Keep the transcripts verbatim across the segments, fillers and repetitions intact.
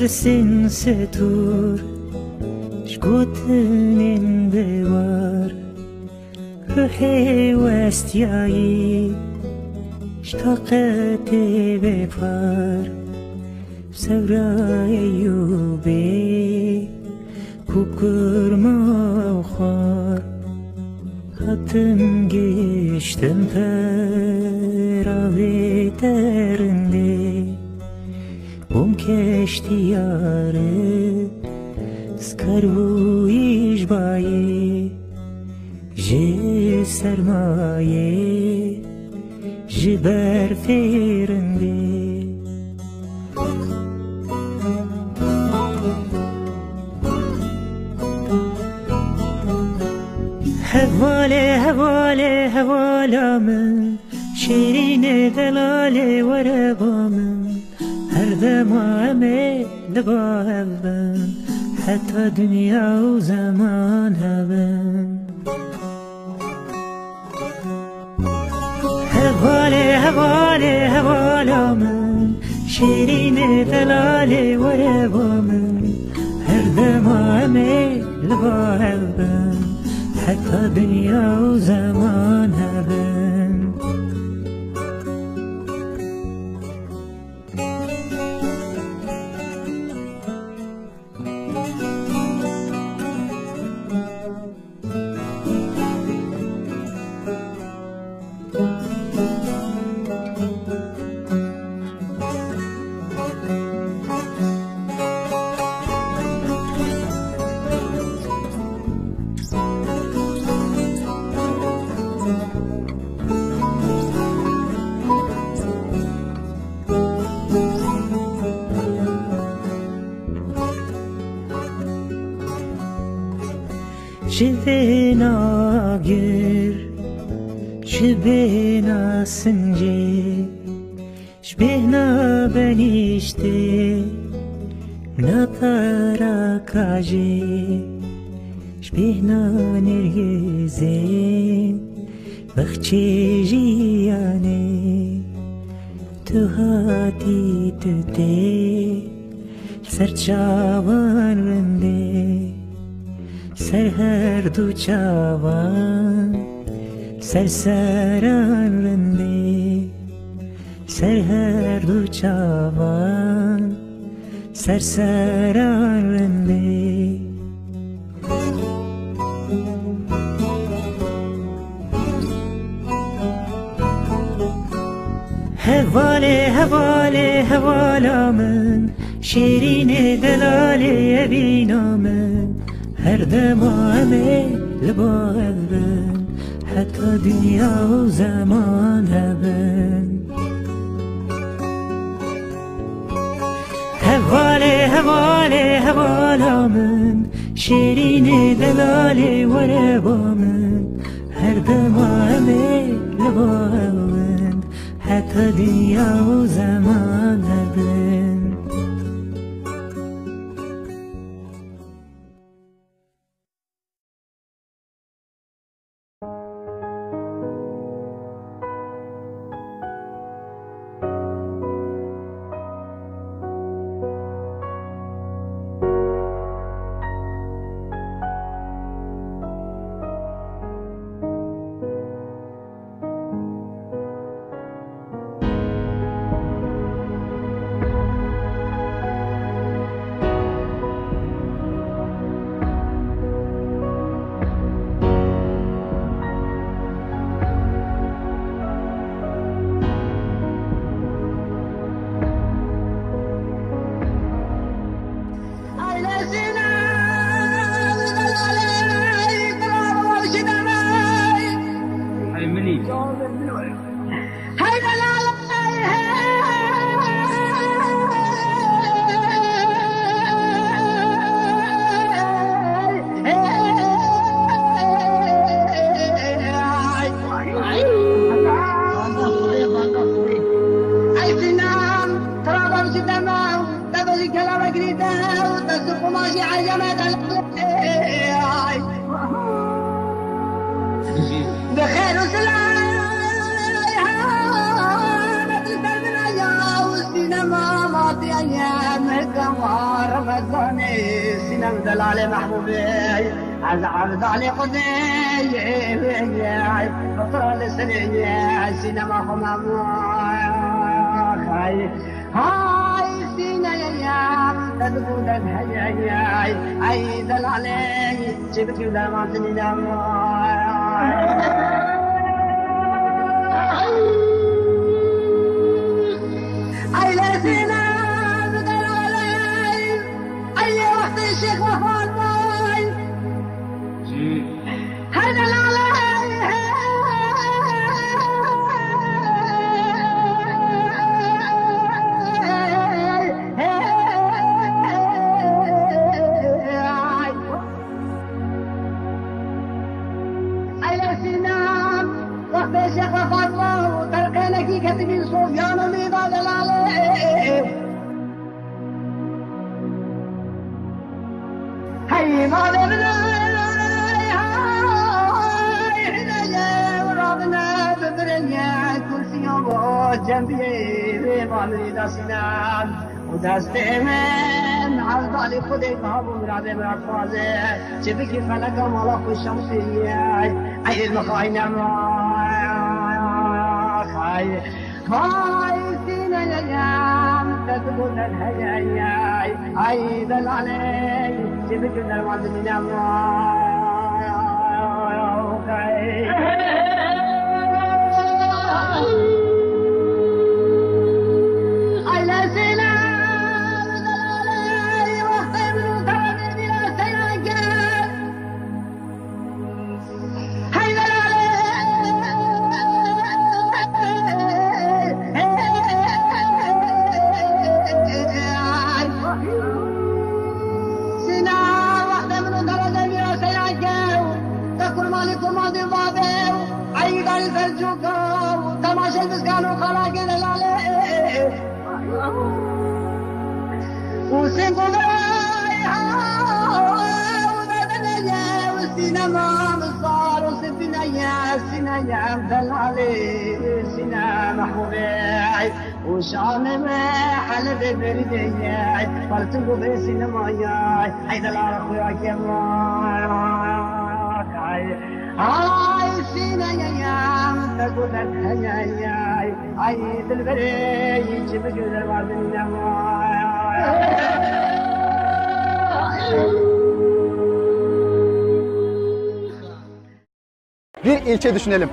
Pirsên stûr, ji gotinên dewar, ruhê westiyayî, ji taqetê bêpar, sewra Eyûbê, ku kurma û xwar, hatin gihiştin pera vê terindê. Bûm keştiyarê, skar bûyî ji bayê, ji sermayê, ji berfê rindê. Hevalê, hevalê, hevala min, şêrînê delalê were ba min. Her dema em ê li ba hev bin, heta dinya û zeman hebin. Hevalê, hevalê, hevala min, şêrînê delalê were ba min. Her dema em ê li ba hev bin, heta dinya û zeman hebin. Ji vêna gir, ji bêhna sincê, ji bêhna benîştê, na tara kajê, ji bêhna nêrgizê, bexçê jiyanê, tu hatî tu tê. Ser çavan rindê, ser her du çavan, ser seran rindê, ser her du çavan, ser seran rindê. Hevalê, hevalê, hevala min, şêrînê delalê evîna min. Her dema em ê li ba hev bin, heta dinya û zeman hebin. Hevalê, hevalê, hevala min, şêrînê delalê were ba min. Her dema em ê li ba hev bin, heta dinya û zeman hebin. Ramazanê sînem delalê mehbûbê, ez evdalê Xwedê yê, fitra li serê ye, sînema xwe memo. Hay, hay, sîneye ye, te dibû deng heye ye, ey delalê, çi bikî derman dinîne. Ay, lezîne, bi delalê. Ey wextê Şêx Wefat bay. Hey delaley, hey, hey, hey. Ey Sînem, wextê Şêx Wefat bay, terqênekî ketibî Sofyan û Nîda delaley. Hey, mavê min, hey, hey, hey, rabine, bibirine, kursiya bo, cembiyê, vê manî dasîne. Û destê min, evdalî Xwedê, kabû miradê min xwaze. Çi bikî feleka mala xwe şemsê ye. Ey, mixayne ma, xay. Hay sîneyeyem, te digotin heyeyey. Ay delaley, çi bikir derman dibînem. Ay lezîne, delaley, wextê min û te re bêbîra seyran kir. Û sîngoray ha, û derdineye, û sînema min sar û sîneye, sîneye delalê, sîne mehbûbê. Û şanê me hele de berî de ye, partin bu be sînema ye. Ay delal xuya kema. Ay, ay sîneye, te gudet heye. Ay dilberê, çi bi göz vardin nema. Bir ilçe düşünelim.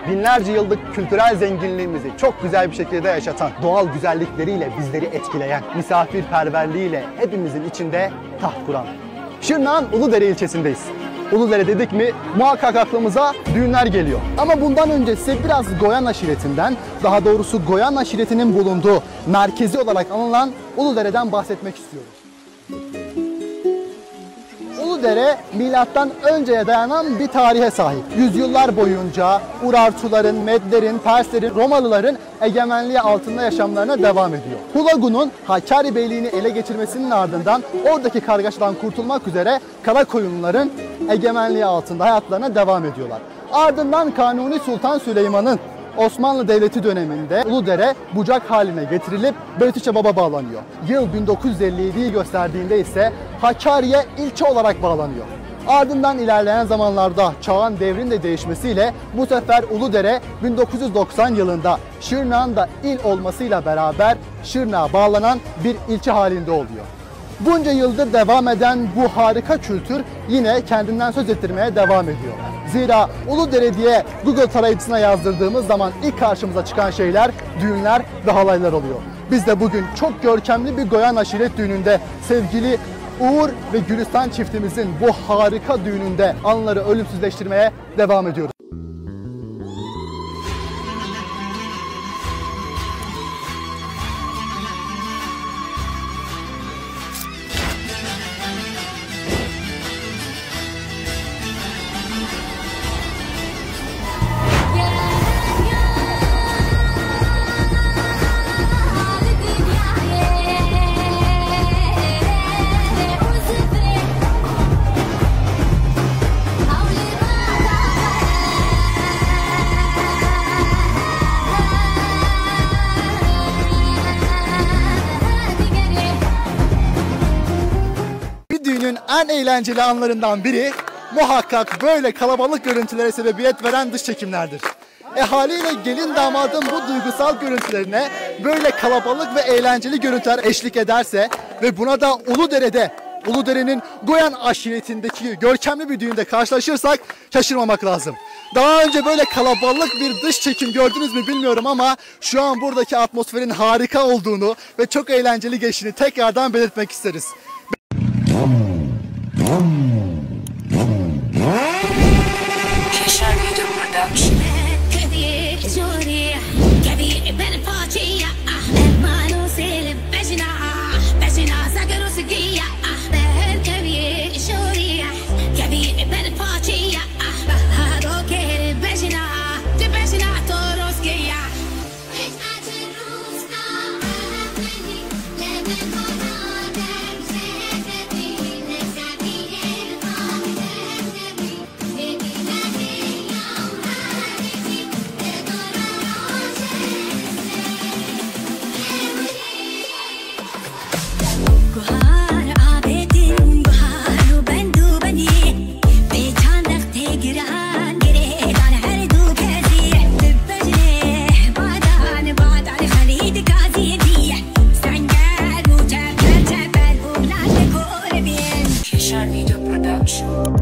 Binlerce yıllık kültürel zenginliğimizi çok güzel bir şekilde yaşatan, doğal güzellikleriyle bizleri etkileyen, misafirperverliğiyle hepimizin içinde taht kuran. Şırnak'ın Uludere ilçesindeyiz. Uludere dedik mi muhakkak aklımıza düğünler geliyor. Ama bundan önce size biraz Goyan aşiretinden, daha doğrusu Goyan aşiretinin bulunduğu merkezi olarak anılan Uludere'den bahsetmek istiyorum. Uludere milattan önceye dayanan bir tarihe sahip. Yüzyıllar boyunca Urartuların, Medlerin, Perslerin, Romalıların egemenliği altında yaşamlarına devam ediyor. Hulagu'nun Hakkari Beyliğini ele geçirmesinin ardından oradaki kargaşadan kurtulmak üzere Karakoyunluların egemenliği altında hayatlarına devam ediyorlar. Ardından Kanuni Sultan Süleyman'ın Osmanlı Devleti döneminde Uludere bucak haline getirilip Beytüşşebab'a bağlanıyor. Yıl bin dokuz yüz elli yediyi gösterdiğinde ise Hakkari'ye ilçe olarak bağlanıyor. Ardından ilerleyen zamanlarda çağın, devrin de değişmesiyle bu sefer Uludere bin dokuz yüz doksan yılında Şırnak'ın da il olmasıyla beraber Şırnak'a bağlanan bir ilçe halinde oluyor. Bunca yıldır devam eden bu harika kültür yine kendinden söz ettirmeye devam ediyor. Zira Uludere diye Google tarayıcısına yazdırdığımız zaman ilk karşımıza çıkan şeyler düğünler ve halaylar oluyor. Biz de bugün çok görkemli bir Goyan aşiret düğününde sevgili Uğur ve Gülistan çiftimizin bu harika düğününde anıları ölümsüzleştirmeye devam ediyoruz. Eğlenceli anlarından biri muhakkak böyle kalabalık görüntülere sebebiyet veren dış çekimlerdir. E, haliyle gelin damadın bu duygusal görüntülerine böyle kalabalık ve eğlenceli görüntüler eşlik ederse ve buna da Uludere'de, Uludere'nin Goyan aşiretindeki görkemli bir düğünde karşılaşırsak şaşırmamak lazım. Daha önce böyle kalabalık bir dış çekim gördünüz mü bilmiyorum ama şu an buradaki atmosferin harika olduğunu ve çok eğlenceli geçtiğini tekrardan belirtmek isteriz. Kişar Video Production. Guhar avêtin, guhar û bend û benî. Pêçan dextê giran, girêdan her du kezî. Dibejnê badan, badan Xelîd Gazî dî. Senger û çeper, çeper û lan li kor bîn. Kişar Video Production.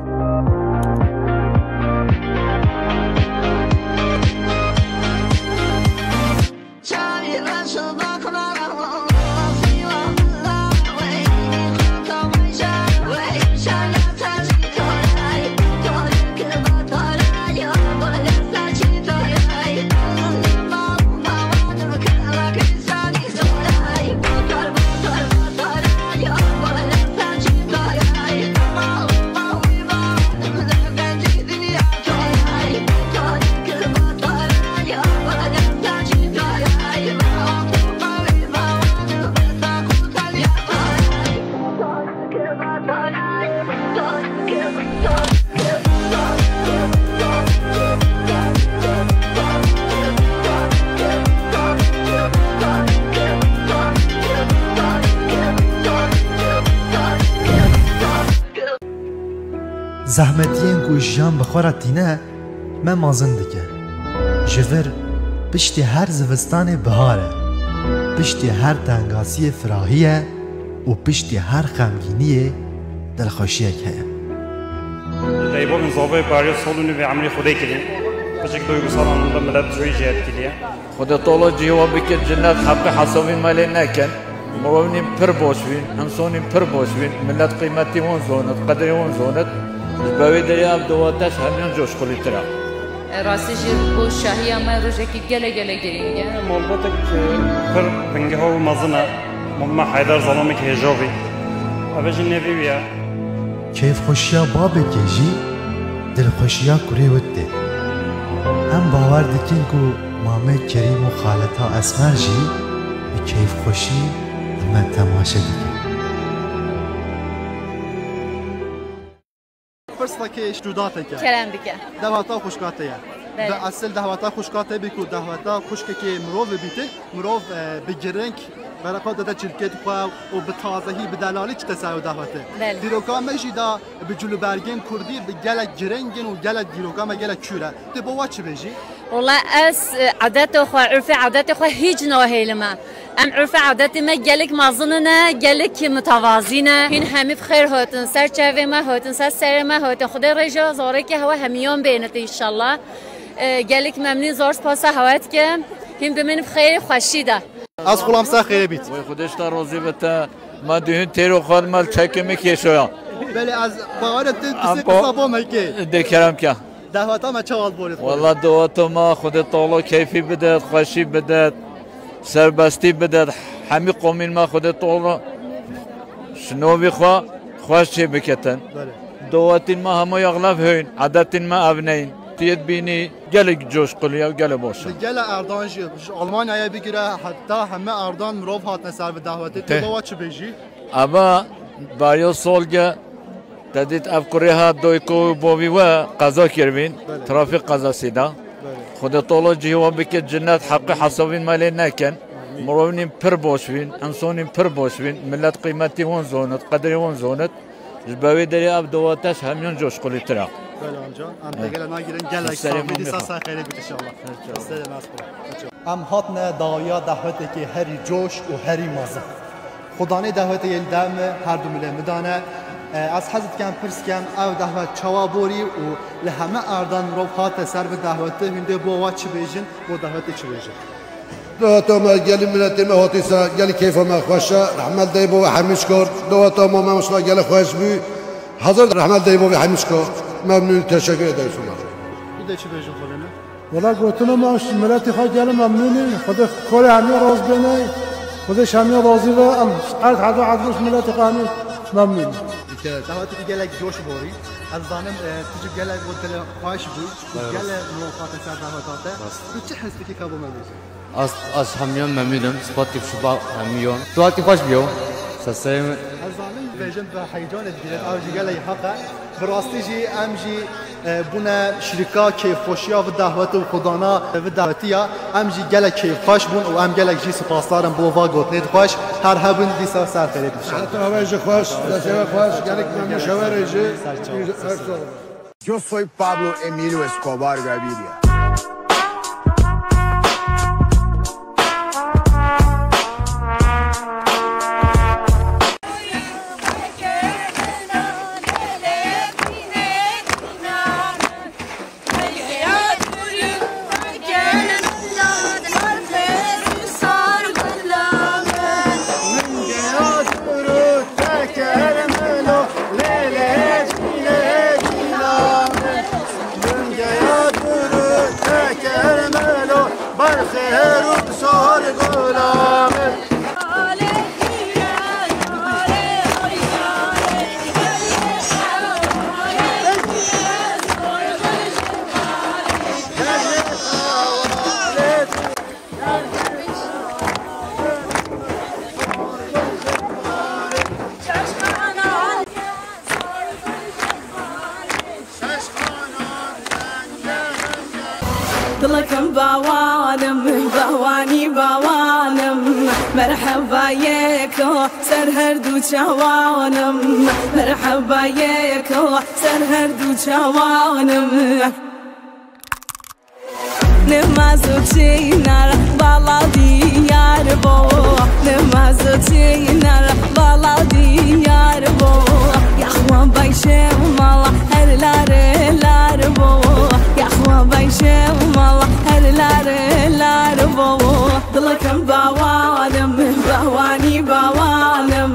Zehmetiyên ku jiyan bi xwe re tîne, me mezin dike. Ji vir piştî her zivistanê bihar e. Piştî her tengasiyê firahî ye û piştî her xemgîniyê dilxweşiyek heye. Leyborên zavê beriya sal û nîvê emrê Xwedê kirî. Piçek duygusal anında millet zoyî jê etkiliye. Xwedê Teala cihê wan bike cennet, heqê hesabî me lê nekin. Mirovîn pir baş bîn, însanîn pir baş bîn, millet qîmetî wan zanit, qedrê wan zanit. Ji ber wê derê ev dawete ji hemiyan coşxulîtir e. Rastî jî bo şahiya me rojekî gelek gelek girîng e. Malbatek, e, pir bingeha wî mezin e. Mame Heyder zelamekî hêja bî. Ev jî nevî wî ye. Keyfxweşiya babekê jî dilxweşiya kurê wî tê. Em bawer dikin ku Mame Kerîm û xaleta Esmer jî bi keyfxweşî li me temaşe dikin. Pirsekê ji tu dateke. Kerem bike. Dehweta xwişka te ye. Belê. Bi esil dehweta xwişka te bî ku dehweta xwişkekê mirov bibîte, mirov, e, bi giring bereqat dide çilkê xwe û bi tazehî, bi delalî çite ser ew dehwete. Belê. Dîroka me jî da bi cilûbergên kurdî bi gelek giring in û gelek dîroka me gelek kûr e. Tu bo we çi bêjî? Wela ez, e, edetê xwe, urfê edetê xwe hîç nahêlime. Em urfê edetê me gelek mezin ne, gelek mitevazî ne. Hîn hemî bi xêr hatin, ser çavê me hatin, ser serê me hatin. Xwedê rêja zarokê hewe hemiyan bênit înşallah. E, gelek memnûn, zor spasa hewe dikim. Hîn bimînin bi xêrê xweşî de. Ez xulam ser xêrê bît. Wey Xwedê ji te razî be te. Me dihûn têro xwe me li çekê min kêşoya. Belê ez bawer im tu Em pisê bo- qisa bo me kê. Dê kerem ke. Dehweta me çawa li borê xwe? Wela daweta me Xwedê Teala keyfî bidet, xweşî bidet, serbestî bidet. Hemî qomîn me Xwedê Teala şinovî xwe xweş çê biketin. Belê. Dawetîn me hemû yaxlev hûn, edetîn me ev neyin. Tu yê dibînî gelek coşqulî ye û gelek baş e. Li gele erdan jî, ji Almanyayê bigire heta heme erdan mirov hatine ser vê dehwetê. Te- Tu bawa çi bêjî? Eva beriya solge te dît ev kurê hat doyko û bovî we qeza kiribîn. Belê. Trafîk qezasî da. Belê. Xwedê Teala cihê wan bike cennet, heqê hesabîn me lê nekin. Amîn. Mirovîn pir baş bîn, însanîn pir baş bîn, millet qîmetî wan zonit, qedrê wan zonit. Ji ber wê derê ev dawete ji hemiyan coşqulîtir e. Belê amca, em te gelek nagirin, gelek sax bî, dîsa ser xêrê bît inşallah. Ser çawa. Em hatine dawiya dehwetekê herî coş û herî mezin. Xudanê dehwetê yê li dem her du milê min dane. E, ez hez dikem pirs kem, ev dehwet çawa borî û li heme erdan mirov hate ser bi dehwetê, hûn dê bo wa çi bêjin, bo dehwetê çi bêjin? Dewata me gelî miletê me hatî se, gelî keyfa me xweş e. Rehmet dey bo we hemî çikar. Dewata me me mişna gelî xweş bû. Hazir rehmet dey bo we hemî çikar. Memnûn, teşekkür ederim sana. Tu dê çi bêjin xwedê me? Wela gotina me ji miletê xwe gelî memnûn e. Xwedê karê hemî rast bêne. Xwedê ji hemî razî be. Em erd heda erdmiş miletê xwe hemî memnûn. Dawetekî gelek coş borî. Ez zanim, e, tu jî gelek bo dilê xweş bû. Gelek mirov hate ser daweta te. Tu çi his dikî ka bo me bêjî? Ez, ez hemiyan memnûn im, spatî şuba hemiyan. Tu hatî xweş biyo. Seseyê min. Ez zanim bêjin bi heyecanê digire, ew jî gelek heq e. Bi rastî jî em jî, e, bûne şirîka keyfxweşiya vi dehwet û xwedana vi dehwetiya. Em jî gelek keyfxweş bûn û em gelek jî spasdar in bo va gotinê xweş. Her hebin dîsa ser xêrê bîn. Heta we jî xweş, destê we xweş, gelek memnûn şewerê jî. Ser çawa. Her sağ olun. Yo soy Pablo Emilio Escobar Gaviria. Dilek im bawanim, bawanî bawanim. Merheba yeko ser her du çawanim. Merheba yeko ser her du çawanim. Nimazo çênar bala diyar bo. Nimazo çênar bala diyar bo. Yaxwa bayşe mala her lare lar bo. Yaxwa bayşe mala her lare lar bo. Dilek im bawanim, bawanî bawanim.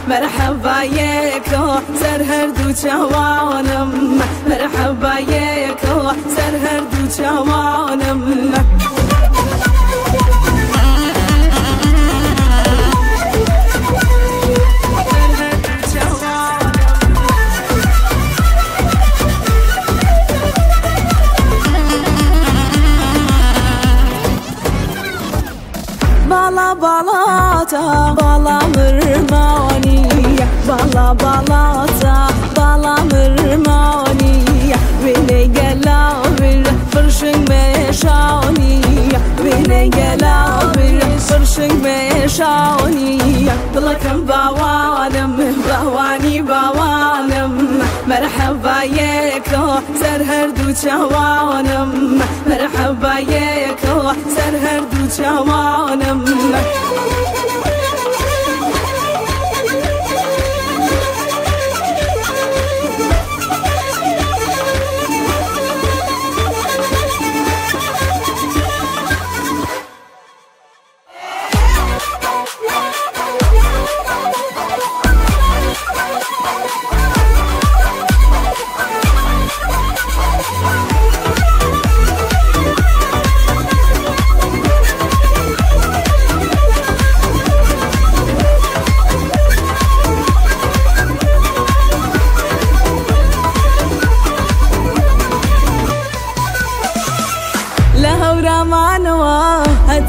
Merheba yeko ser her du çawanim. Merheba yeko ser her du çawanim. Ser her du çawanim. Bala balata, bala mirmanî, bala balata, bala mirmanî. Wêne gela vir firşing meşanî, wêne gela vir firşing meşanî. Dilek im bawanim, bawanî bawanim. Merheba yeko ser her du çawanim. Merheba yeko ser her du çawanim.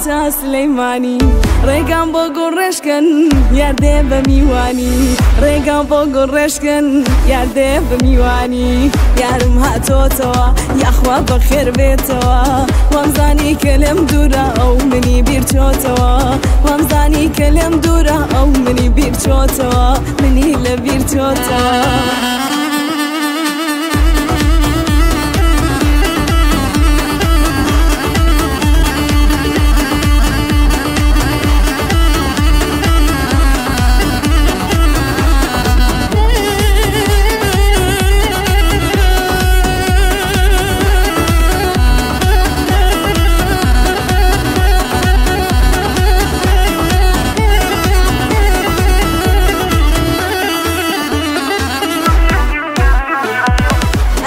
Süleymanî, rêgan bo gureşkin, yerdê bi mîwanî. Rêgan bo gureşkin, yerdê bi mîwanî. Yarim hato tewa, ya xwe bi xêr bêtewa. Wem zanî kilim dûra ew minî bîr çotewa. Wem zanî kilim dûra ew minî bîr çotewa. Minî li bîr çotewa.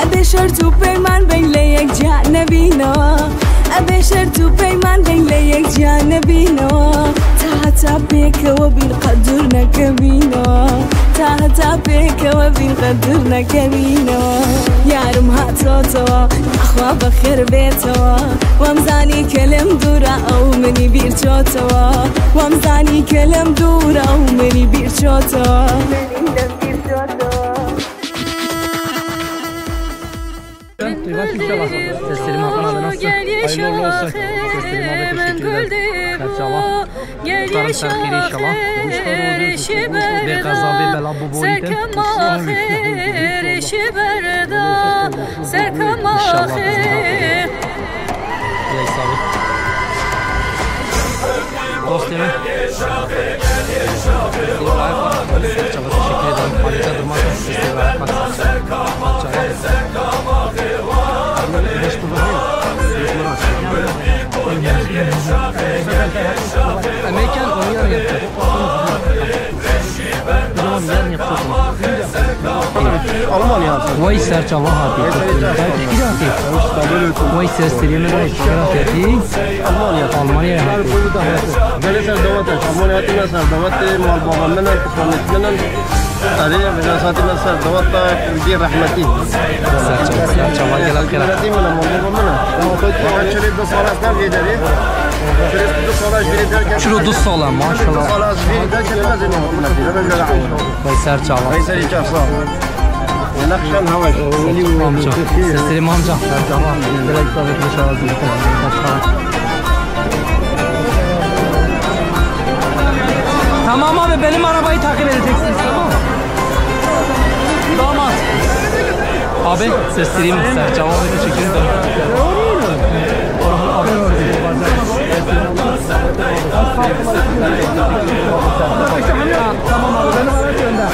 Ebê şert û peyman bên lê yek ciya nebîna. Ebê şert û peyman bên lê yek ciya nebîna. Ta heta pêkewe bîn qe dûr nekevîna. Ta heta pêkewe bîn qe dûr nekevîna. Yarim hata tewa, xwe bi xêr bêtewa. Wem zanî kelim dûra ew minî bîr çotewa. Wem zanî kelim dûra ew minî bîr çotewa. Duymak inşallah. Seslerim Hakan abi nasıl? Hayırlı uğurlu olsun. Seslerim abi teşekkür ederim. Serçava. Kurtarın serkeri inşallah. Ve kaza ve bela bu boyutu. İnşallah. Dostum. Çok teşekkür ederim. Harika durmak. Emeken onu yarın yapacak. Tamam, yarın yapacak. Almanya. Vay serçava hatî. Vay Tirkiye hatî. Vay ser seriyê min vay Tirkiye hatî. Almanya. Almanya hatî. Gelê ser dawet e. Almanya hatî, me ser dawet e. Mal baba min e, kufanêt min e. Erê, vêca saetî me ser dawet e. Kurdî rehmetî. Serçava, serçava, gelek xêr. Rehmetî min e, mal baba min e. Ama çirê du sala ser vê derê. Çirê du sala ji vê derê. Çirê du sala, maşallah. Du sala ji vê derê, ne zêne mal baba min e. Vay serçava. Vay serî çav, sağ ol. Nexşan hewa. Amca. Seslerim amca. Tamam. Direkt tabii ki dışarı hazırlık. Tamam abi, benim arabayı takip edeceksiniz, tamam mı? Damat. Abi, seslerim serçava ve teşekkür ederim. Tamam abi, benim araç önde.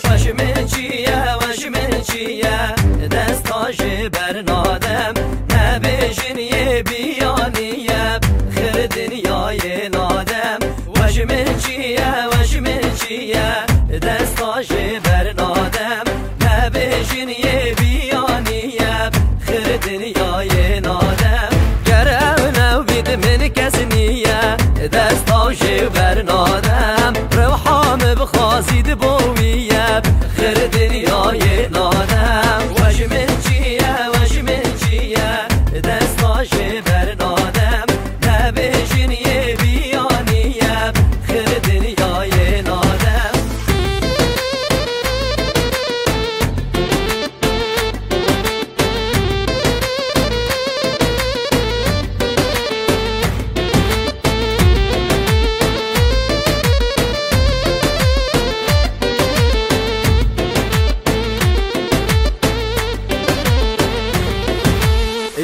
Weş min çi ye, weş min çi ye, desta jê bernadem. Nebêjin yê biyaniye, xir dinyayê nadem. Weş min çi ye, weş min çi ye, desta jê bernadem. Nebêjin yê biyaniye, xir dinyayê nadem. Ger ew newbît min kes niye, desta jê bernadem. Rewha min bi xwazî dibo wî ye, xir dinyayê nadem. Weş min çi ye, weş min çi ye, desta jê bernadem. Nebêjin yê biyaniye, xir dinyayê nadem.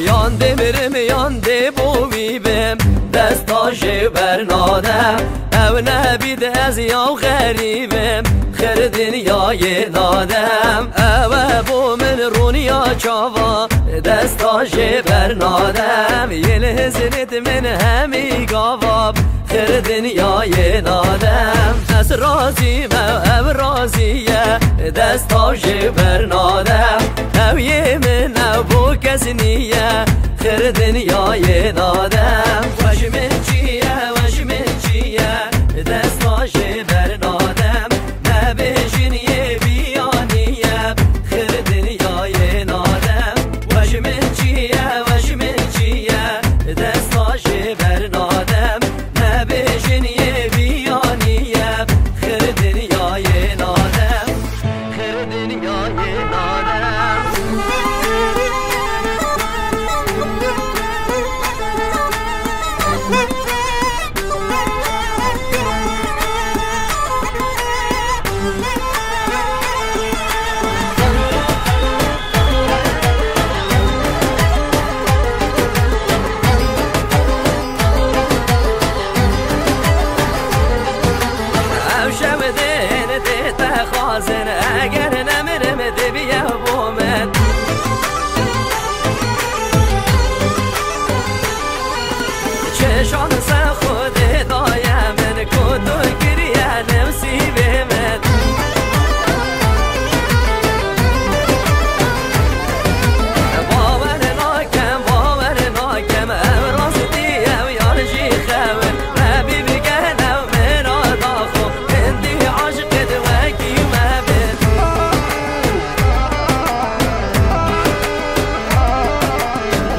Yan dê mirim, yan dê bo wî bim, desta jê bernadem. Ew nebît ez yaw xerîbim, xir dinyayê nadem. Ew e bo min rûniya çava, desta jê bernadem. Yê li hizirêt min hemî gava, xir dinyayê nadem. Ez razî me, ew razî ye, desta jê bernadem. Ew yê min ew bo kes niye, xir dinyayê nadem. Weş min çi ye, weş min çi ye, desta jê bernadem. Nebêjin yê biyaniye, xir dinyayê nadem. Weş min çi ye, weş min çi ye, desta jê bernadem. Nebêjin yê biyaniye, xir dinyayê nadem. Xir dinyayê nadem. Ew şev dê hên dê te xwazin, eger nemirim dibiye bo min. Çi şanse Xwedê daye min, ku tu kiriye newsîbê min. Bawer nakem, bawer nakem, ev rastî, ev yar jî xew in. Rebî bigehne min a daxo, hindî aşiqê di wekî me bin.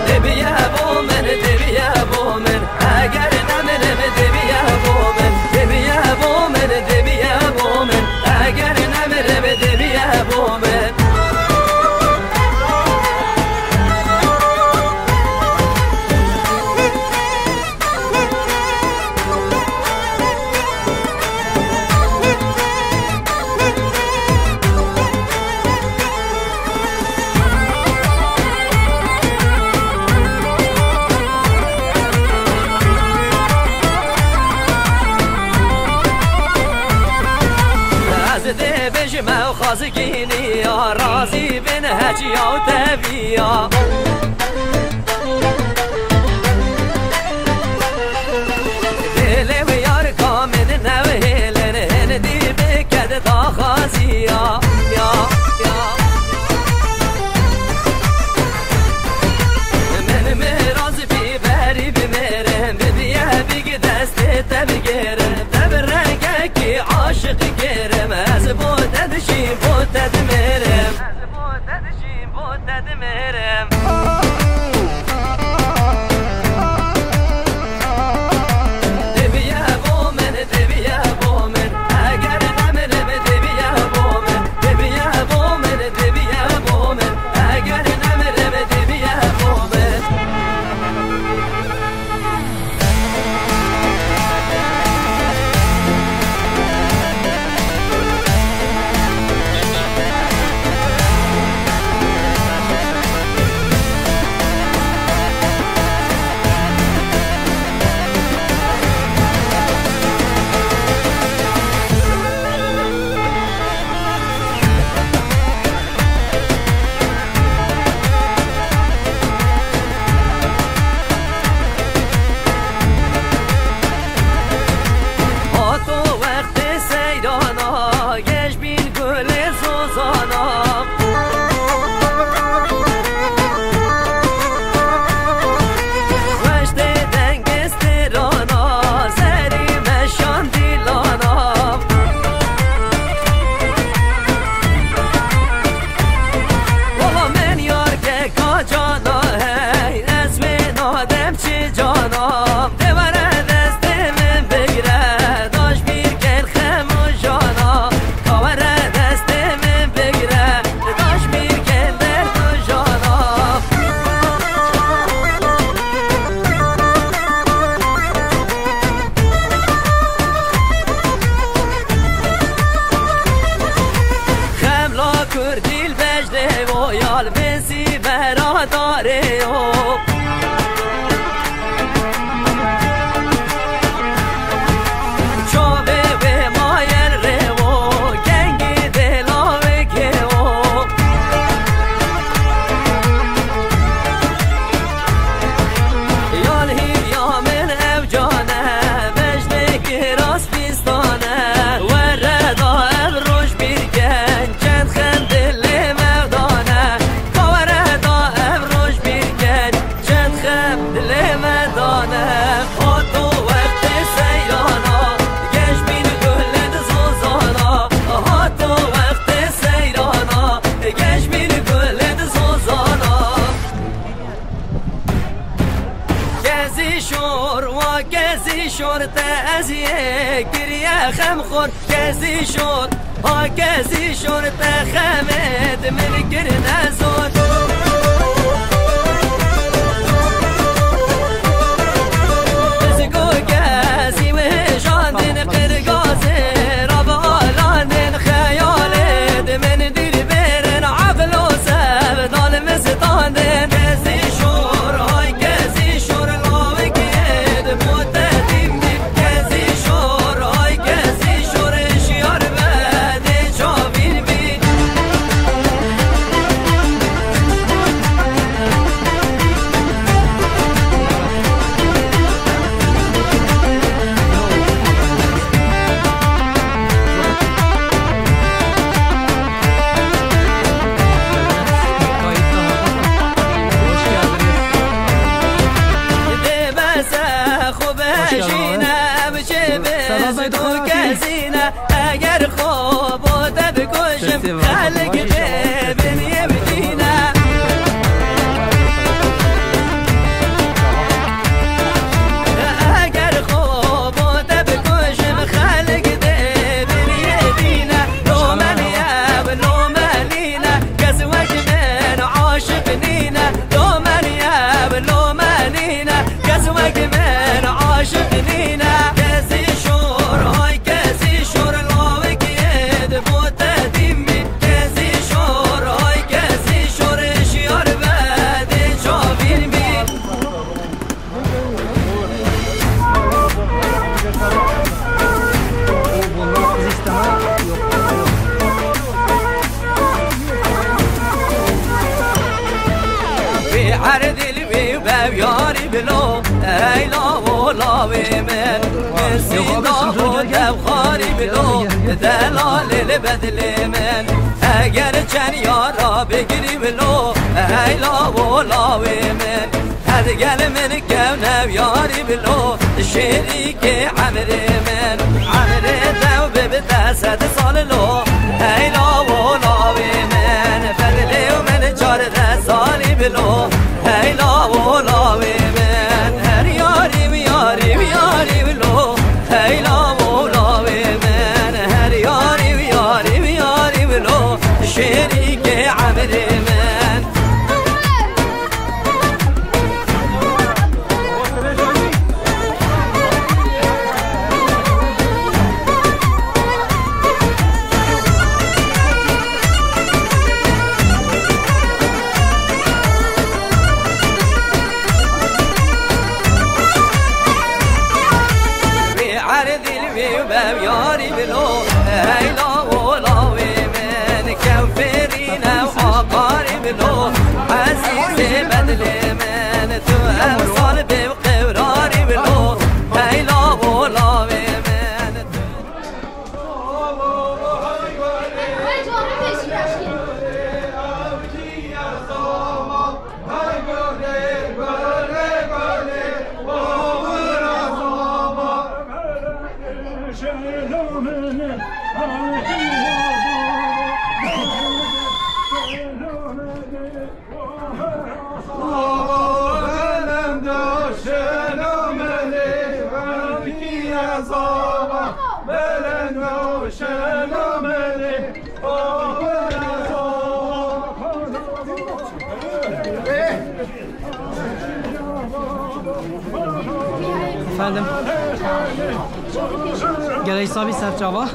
Dibiye bo min, dibiye bo min, eger nemirim dibiye bo min, dibiye bo min, dibiye bo min, eger nemirim dibiye bo min. Ez dê bêjim ew xwazikî niya, razî bin heçiya û teviya. Dêlê wî yar kamên newhêlin, hindî bike di daxwaziya, ya, ya. Min miraz bî berî bimêrim, bibiye bîg destê te bigêrim. Te bi rengekî aşiq kêrim, ez bo te dijîm, bo Hato wextê seyrana, geş bîn gulê zozana. Weştê dengê stêrana, zerî meşan dîlana. Wala min yar keka cana hey, ez wê nadem çi cana. Dê were destê min bigre, daş bîr kên xem û jana. Ka were destê min bigre, daş bîr kên derd û jana. Xemla Kurdîl bejlê o yal bêsî bera darê o. Çavê wê mayel rê o, gengî dêla wê kê o. Yal hîviya min ev can e, bejlê giras pîstan e. Were da ev roj bîr ken, çend xem dilê me dane. Ka were da ev roj bîr ken, çend xem dilê me dane. Hato wextê seyrana, geş bîn gulê di zozana. Hato wextê seyrana, geş bîn gulê di zozana. Kezî şor, wa kezî şor, te ez yê kiriye xem xor. Kezî şor, ha kezî şor, te xemê di min kirine zor. Ziko kezî wêjandin qirgazê, rav alandin xeyalê di min dîr bêrin aqlo sevdal mistandin. Kezî şor, hay kezî şor, lawikê di bo te dîm dîm. Kezî şor, ay kezî şor, şiyar be dê çavîn bî. Dê bese xwe bejîne, ev çê bi zû kezîne. Eger xwe bo te bikujim, xelk dê bin yê bidîne. Eger xwe bo te bikujim, xelk dê bin yê dîne. Lo me niye, lo me nîne, kes wek min aşiq nîne. Lo me niye, lo me nîne, kes wek min aşiq nîne. Kezî şor, hay kezî şor, lawikê di bo te dîm bî. Kezî şor, hay kezî şor, şiyar be dê çavîn bî. Wî erdî li wî bev yarî bilo, ey lawo lawê min. Min sîda û dev xarî bilo, delalê li bedlê min. Eger çend yara bigirî bilo, ey lawo lawê min. Her gel min kevne yarî bilo, şêrîkê emrê min. Emrê dew bibite sed sal lo, ey lawo lawê min. Bedlê min çardeh salî bilo. Şêrîkê emrê min. Wî erdî li wî bev yarî bilo, hey lawo lawê min, kew fêrîne û aqarî bilo, ezîzê bedlê min, tu emsal bê qewrarî bilo, hey lawo lawê min. Efendim. Geley sabî serçava.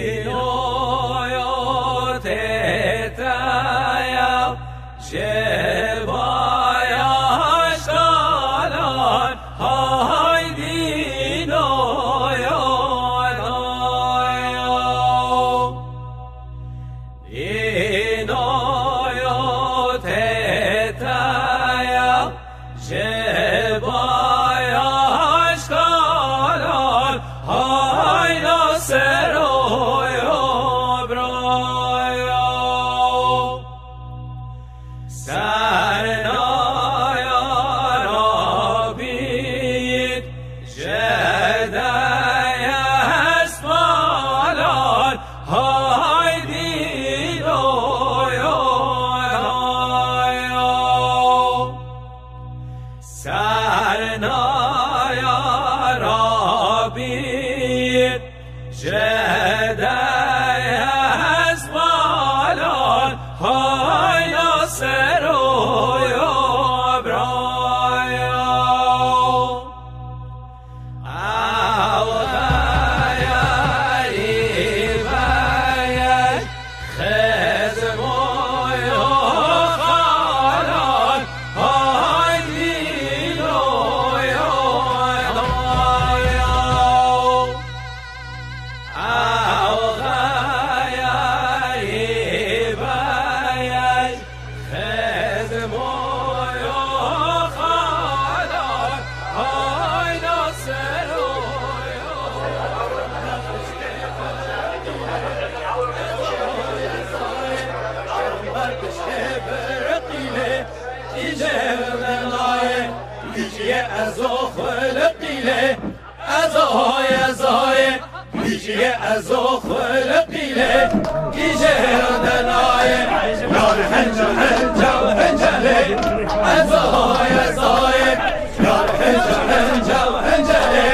Înoyo têteya ji bayaşkalan, haydî înoyo dayo. Înoyo têteya ji bayaşkalan, hayna seroyo brayo. Sernaya Rabît ji dehespalan, haydî înoyo dayo. Sernaya Rabît ji dehespalan, hayna seroyo brayo. Ew xeyarî beye xizmoyo xalan, haydî înoyo dayo. Ew xeyarî beye xizmoyo xalan, hayna seroyo. Îje ezo xulqîle, ezo, ezo, îje ezo xulqîle, îje denaye, yar henca, henca, hencale, ezo, ezo, yar henca, henca, hencale,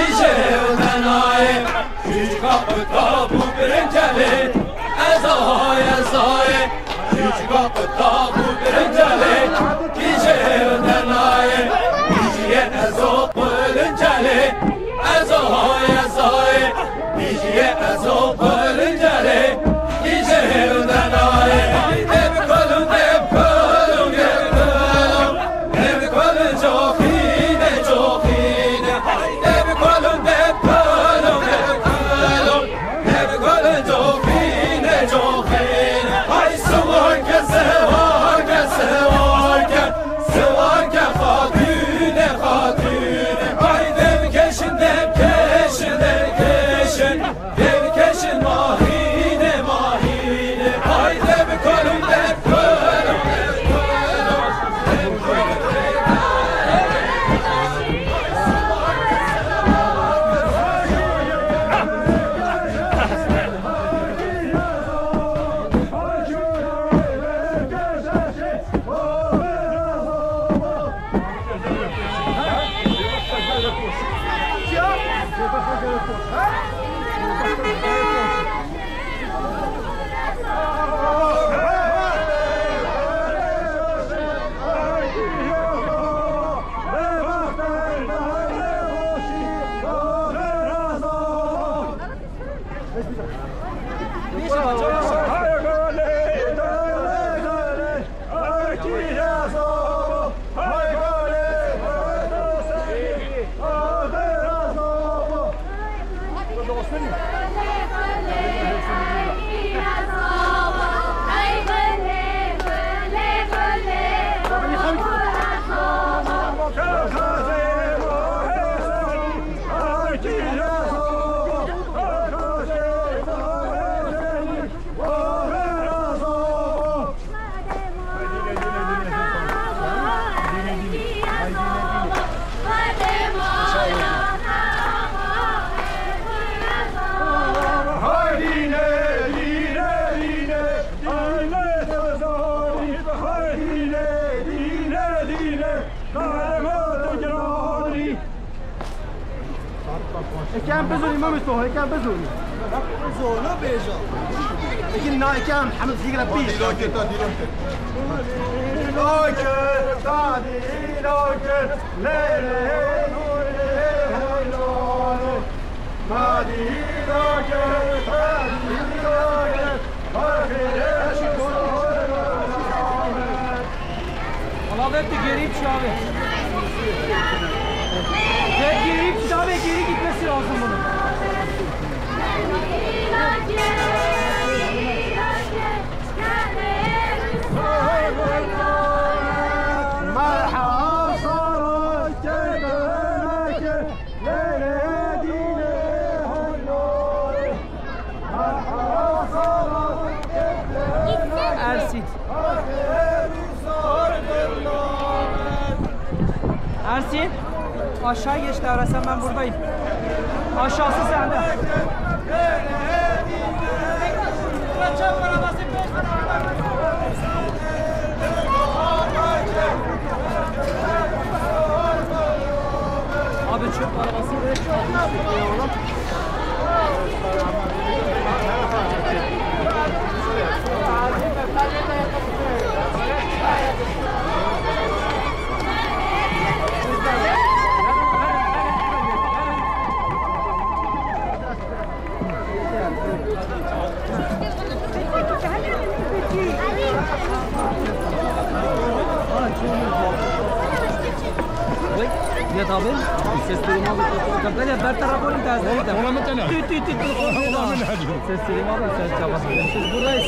îje denaye, hiç kapı kabu birincale, ezo, ezo, Hîç kapı tabu birincele, kîje denaye, kîje ezo birincele, ezo hoye zoye, kîje ezo birincele, kîje denaye. Dev kolun, dev kolun, dev kolun, dev kolun coxîne, coxîne. Dev kolun, dev kolun, dev kolun. Ev gul coxîne, coxîne. Ay siwar ke, siwar ke, siwar ke, siwar ke, xatûne, xatûne. Ay dev keşin, dev keşin, dev keşin. Dev keşin, mahîne, mahîne. Ay dev kolun, dev kolun, dev kolun. Ekem bizûnî, Mamê Soha, ekem bizûnî. Zona bêja. Ekim na ekem, Hemed zîgre pîş. Valla ver tu geri bir şey abi. Ver geri bir şey abi, geri gitmesi lazım bunun. Ersin. Ersin. Aşağı geç, Devre, sen, ben buradayım. Aşağısı sende. Abi çöp arabası. Wait, ya tabi. Ses durumu. Kampanya bertaraf olun, tazeli. Ona mı tane? Tüt, tüt, tüt, tüt. Ona mı tane? Ses durumu, ses çabası. Siz buradayız.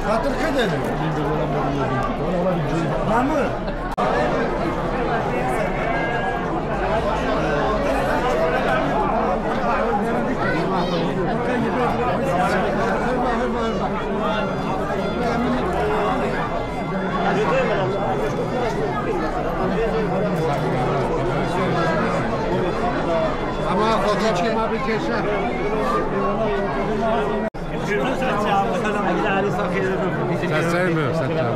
Xatir kê dene? Namı? Ama fotoğrafçı ma bir keşe. Sen sevmiyor, sen tamam.